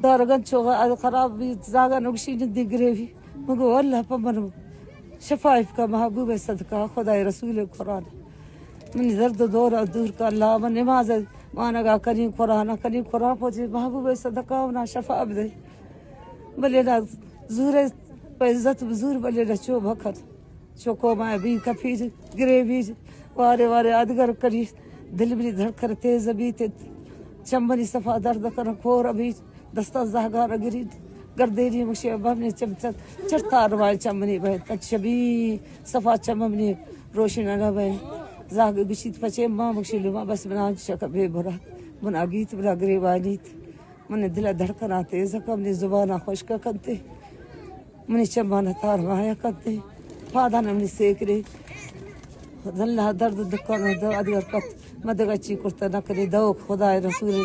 دارگن چو خراب بی، زاگا نگشی ندی گریوی. مگو اللہ پہ من شفا افکا محبوب صدقہ، خدای رسول قرآن. منی درد و دورا دور کا اللہ، من نماز وانگا کنی قرآن، کنی قرآن پوچی محبوب صدقہ، ونا شفا بدے. بلے نا زور پہ عزت بزور، بلے نا چو بکت. چوکو ما بی کپی گریوی، وارے وارے ادگر کری، دل منی دھڑکن تیز بیت، چمنی صفا درد کن کور بیت، دستان زہگان گریت، گردینی مکشی بمنی چم چم چرتار وای چمنی بہت، تچ شبی صفا چمنی روشن نہ بہت. زہگ گشیت پچے ما مکشی لما بس بنا شک بے برا، بنا گیت بنا گریوانیت. منی دل ء دھڑکن ء تیز کنت، منی زبان ء خشک کنت، منی چمان ء تار مایا کنت، پادان ء منی سیکرے. اللہ درد دکان ء دو ادگر کت، مدگا چی کرت نہ کنی، دو خدای رسول،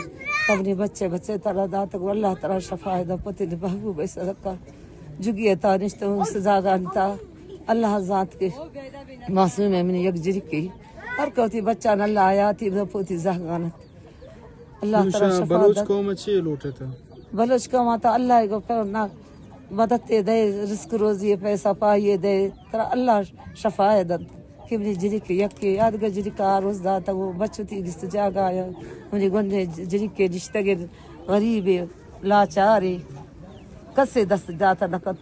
تمنی بچے بچے ترا داتگ، اللہ ترا شفا ء دو پتی محبوب ء صدقہ. جگی ء تا نشتوں سزاگان تا، اللہ زانت کے معصوم ء منی یک جرکی، ہر کوتی بچان اللہ حیاتی دو پوتی زہگانت. اللہ ترا شفا بلوچ دات. قوم چی لوٹتا؟ بلوچ قوم تا اللہ گو پر نہ مدد تے دے، رزق روزی پیسہ پائی دے، ترا اللہ شفا دنت. کہ منی جنک یکے یادگار جنک آ روز داتا، وہ بچتی گست جاگا یا منی گنڈے جنک نشتگے غریب لاچارے، کسے دست داتا نکت.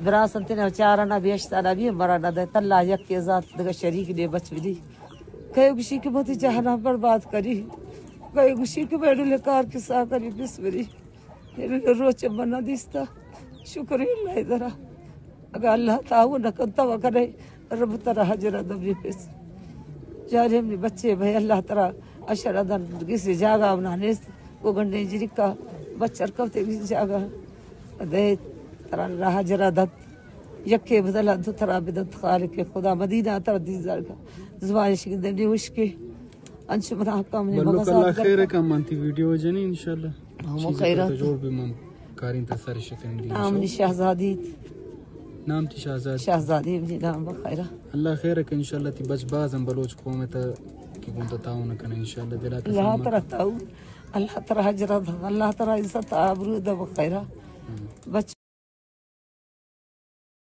براسن تینا چارنا بیشتانا بی مرا نہ دے، تلا یکے ذات دگہ شریک نے بچ بدی. کئے گوشی کہ وتی جہانا برباد کری، کئے گوشی کہ میڈو لکار کسا کری بس بری. میڈو روچ من نہ دیستا، شکر اللہ درا. اگہ اللہ تعاون نہ کنت تو کنے، رب ترا حجر دبی پیس. جارے منی بچے بھائی اللہ ترا اشر دن کسی جاگا بنا نیست، وہ گنڈے جرکا بچر کبتے کسی جاگا دے، ترا اللہ حجر دت. یکے بدل ء دو ترا بدنت خالق خدا، مدینہ ترا دیزار کا زبان شکن دنی وشکے. انچ منا حقا منی بلوک مغز اللہ آت خیر کرتا. کم من تی ویڈیو جنی انشاءاللہ. ہم چیز خیرات. تو جوڑ بھی من کارین تا سر شکن دی نام انشاءاللہ. نی شہزادی. نام تی شہزاد. شہزادی منی نام بخیرہ. اللہ خیر کن انشاءاللہ، تی بچ باز ہم بلوچ قوم تا کہ گون تا تعاون کن انشاءاللہ، دلا اللہ قسم ترا تعاون، اللہ ترا حجرہ دا، اللہ ترا عزت آبرو دا بخیرہ. ہم. بچ